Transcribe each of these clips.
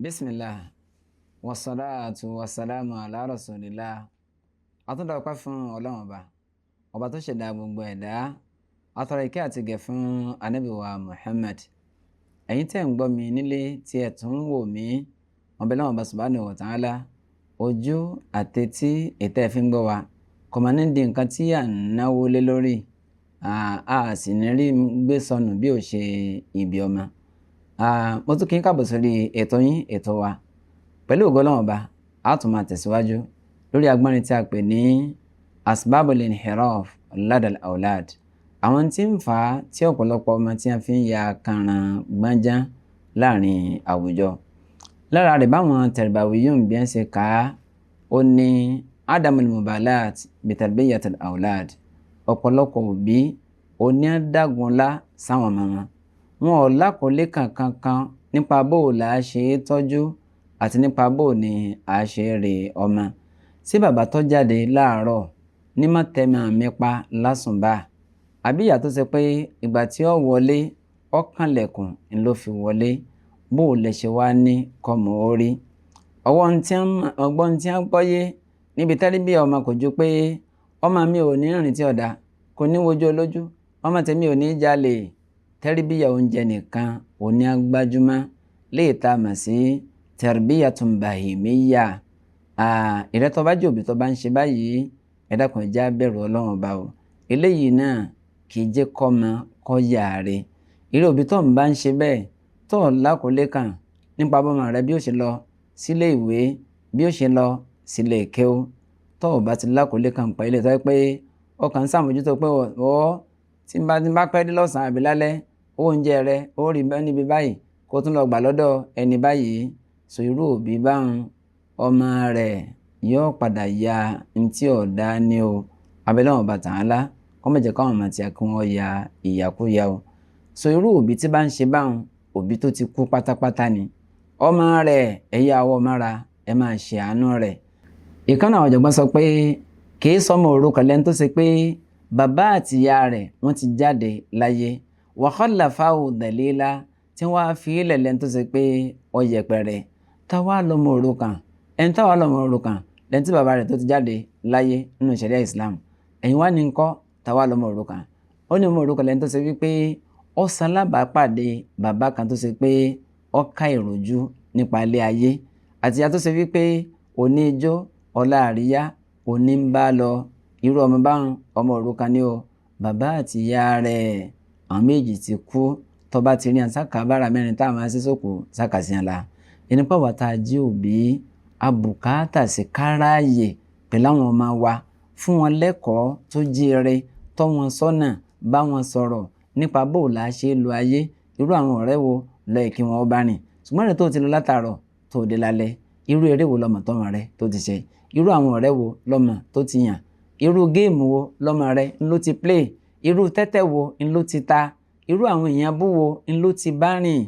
Bismillah wasalaatu wasalaamu ala rasulillah. Atúndà ọpẹ́ fún Ọlọ́run Ọba, ọba tó ṣẹ̀dá gbogbo ẹ̀dá. Atọrọ ìkẹ́ àti ìgẹ̀ fún Ànábì wa Muhammad. Ẹ̀yin tẹ́ ń gbọ́ mi nílé tí ẹ tún ń wò mí, wọn bẹ lọ́wọ́ Ọba subhanahu wa ta'ala, ojú àtẹtí ètò ẹ̀ fi ń gbọ́ wa kò mà ní di nǹkan tí à ń náwó lé lórí, a sì ní rí gbé sọnù bí ò ṣe ibi ọmọ. Mo tún kí n káàbọ̀ sórí ètò yín, ètò wa. Pẹ̀lú ògo Ọlọ́run Ọba, a tún máa tẹ̀síwájú lórí agbọ́nrin tí a pè ní asbabul inhiraf ladal awlad, àwọn tí ń fà á tí ọ̀pọ̀lọpọ̀ ọmọ tí a fi ń ya kànràn gbọ́nján láàrin àwùjọ. Lára rẹ̀ báwọn tarbawiyun bí wọ́n ṣe kà á, ó ní adamul mubalat bitarbiyatil awlad. Ọ̀pọ̀lọpọ̀ òbí oní àdágunlá sáwọn ọmọ wọn. Wọn ò lákọ̀ọ́lé kankan kan nípa bó o là á ṣe é tọ́jú àti nípa bó o ní à á ṣe é re ọmọ. Sí bàbá tó jáde láàárọ̀ ní má tẹ́mi àmì pa lásùnbà, àbí ìyá tó ṣe pé ìgbà tí ó wọlé, ó kànlẹ̀kùn ń ló fi wọlé, bó o lè ṣe wá ní kọ́mọ ó rí. Ọwọ́ tí ọgbọ́n tí wọ́n gbọ́yé níbi tẹ́líbí ọmọ kò ju pé ọmọ mi ò ní rìn tí ọ̀dà, kò ní wojú olójú, ọmọ tèmi ò ní jalè. Tẹ́rìbíyà oúnjẹ nìkan ò ní agbájúmọ́ léè tá a mọ̀ sí tarbiyatun bahimiyya. Ìrẹ́tọ́ bá jẹ́ òbí tó bá ń ṣe báyìí, ẹ dákun, ẹ jẹ́ á bẹ̀rù Ọlọ́run Ọba o. Eléyìí náà kì í jẹ́ kọ́mọ kọ́ yàre. Irú òbí tó ń bá ń ṣe bẹ́ẹ̀, tó ò lákòólé kan nípa bọ́mọ rẹ bí ó ṣe lọ sílé ìwé, bí ó ṣe lọ sílé kéwú, tó ò bá ti lákòólé kan pa ilé tó jẹ́ pé ọkàn ń ṣàmójútó pé ọ tí n bá pẹ́ dé lọ́sàn-án àbí lálẹ́, owó oúnjẹ rẹ ó rí níbi báyìí kó tún lọ gbà lọ́dọ̀ ẹni báyìí. So irú òbí báun, ọmọ rẹ̀ yóò padà ya ntí ọ̀dá ní o. Abẹ́lẹ́ wọn bá ta'ala kó má jẹ́ káwọn ọmọ tí a kí wọ́n ya ìyàkúyà o. So irú òbí tí bá ń ṣe báun, òbí tó ti kú pátápátá ni. Ọmọ rẹ̀ ẹ̀yà ọwọ́ mára, ẹ máa ṣe àánú rẹ̀. Ìkan náà ọ̀jọ̀gbọ́n sọ pé kì í sọmọ òrukàn lẹ́ni tó ṣe pé bàbá àti ìyá rẹ̀ wọ́n ti jáde láyé, wa khallafahu dalila, tí wọ́n á fi ilẹ̀ lẹ́ni tó ṣe pé ó yẹpẹrẹ. Táwa lọmọ òrukàn, ẹni táwa lọmọ òrukàn lẹ́ni tí bàbá rẹ̀ tó ti jáde láyé nínú ṣẹ̀ríà Islam. Ẹ̀yin wá ní ńkọ́, táwa lọmọ òrukàn? Ó ní ọmọ òrukàn lẹ́ni tó ṣe wípé ó ṣalábàápàdé bàbá kan tó ṣe pé ó ká ìròjú nípa ilé ayé, àti ìyá tó ṣe wípé òní ijó ọ̀la àríyá òní ń bá lọ. Irú ọmọ báun ọmọ òrukàn ni o. Bàbá àti ìyá rẹ̀ àwọn méjì ti kú. Tó bá ti rí àǹsákà bára mẹ́rin tá a máa ṣe sóko sákàsí àlà. Ẹni pé àwa tá a jí òbí, a bùkátà sí káráàyè pẹ̀lú àwọn ọmọ wa, fún wọn lẹ́kọ̀ọ́ tó jíire, tọ́ wọn sọ́nà, bá wọn sọ̀rọ̀ nípa bó là á ṣe lo ayé, irú àwọn ọ̀rẹ́ wo ló yẹ kí wọ́n bá rìn. Ṣùgbọ́n ọ̀rẹ́ tó ti lọ látàárọ̀ tó dé lálẹ́, irú eré wo lọmọ tọ́mọ rẹ tó ti ṣe, irú àwọn ọ̀rẹ́ wo lọmọ tó ti yàn, irú géèmù wo lọmọ rẹ ń ló ti play, irú tẹ́tẹ́ wo ń ló ti ta, irú àwọn èèyàn bú wo ń ló ti bá rìn.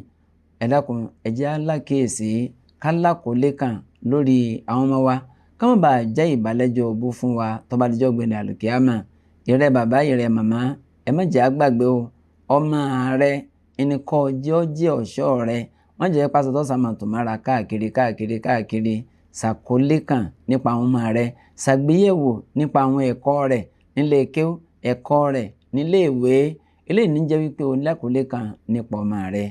Ẹ dákun, ẹ jẹ́ á lákìyèsí ká lákòólé kan lórí àwọn ọmọ wa, ká má bàa jẹ́ ìbálẹ́jọ́ òbú fún wa tó bá dijọ́ gbẹ̀dẹ̀ àlùkìyámà. Ìrẹ́ bàbá, ìrẹ́ màmá, ẹ má jẹ́ á gbàgbé o. Ọmọ rẹ ẹni kọ́ jẹ́ ó jẹ́ ọ̀ṣọ́ rẹ. Má jẹ́ pásọ tó sàmà tó mára káàkiri káàkiri káàkiri. Ṣàkólé kan nípa àwọn ọmọ rẹ, ṣàgbéyẹ̀wò nípa àwọn ẹ̀kọ́ rẹ̀ nílé kéwú, ẹ̀kọ́ rẹ̀ nílé ìwé. Eléyìí ní jẹ́ wípé o ní àkólé kan nípa ọmọ rẹ.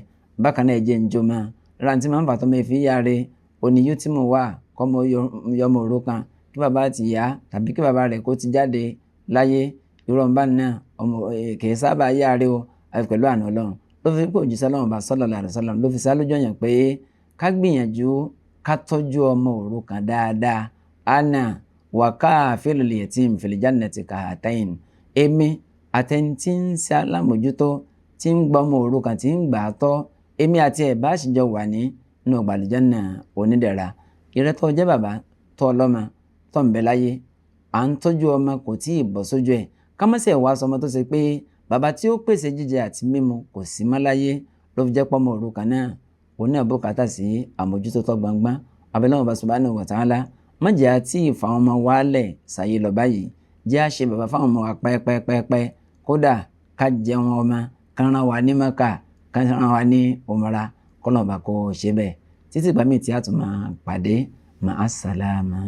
Bákan náà, ẹ jẹ́ ń jó mọ́. Lára tí máa ń fà tọ́mọ fi yáre, òní yóò tí mo wà kọ́mọ yọmọ òrukàn kí bàbá àti ìyá tàbí kí bàbá rẹ̀ kó ti jáde láyé. Irú ọmọ bá náà ọmọ kì í sábà yáre o, àfi pẹ̀lú àánú Ọlọ́run. Ló fi pé òjíṣẹ́ Ọlọ́run bá sallallahu alaihi wasallam ló fi sá lójú ọ̀yàn pé ká gbìyànjú ká tọ́jú ọmọ òrukàn dáadáa. Ana wa kafilul yatim fil jannati kahatayn. Èmi àtẹni tí ń ṣe alámòjútó tí ń gba ọmọ òrukàn tí ń gbà á tọ́, èmi àti ẹ̀ bá sì jọ wà ní inú ọgbà àlùjánnà onídẹ̀ra. Ìrẹ́ tó jẹ́ bàbá tó ọlọ́mọ tó ń bẹ láyé, à ń tọ́jú ọmọ kò tí ì bọ́ sójú ẹ̀. Ká má ṣe wá sọmọ tó ṣe pé bàbá tí ó pèsè jíjẹ àti mímu kò sí mọ́ láyé, ló fi jẹ́ pọ́mọ òrukàn náà òun náà bùkátà sí àmójútó tó gbangban. Abẹ́lẹ́ wọn bá subhanahu wa ta'ala, má jẹ́ àti ìfà àwọn ọmọ wálẹ̀ sáyé lọ báyìí. Jẹ́ á ṣe bàbá fáwọn ọmọ wa pẹ́pẹ́pẹ́pẹ́, kódà ká jẹun ọmọ, ká rán wa ní Mẹ́kà, ká rán wa ní umra, kọ́lọ́ọ̀bà kó ṣe bẹ́ẹ̀. Títí ìgbà míì tí a tún máa pàdé, ma'as salama.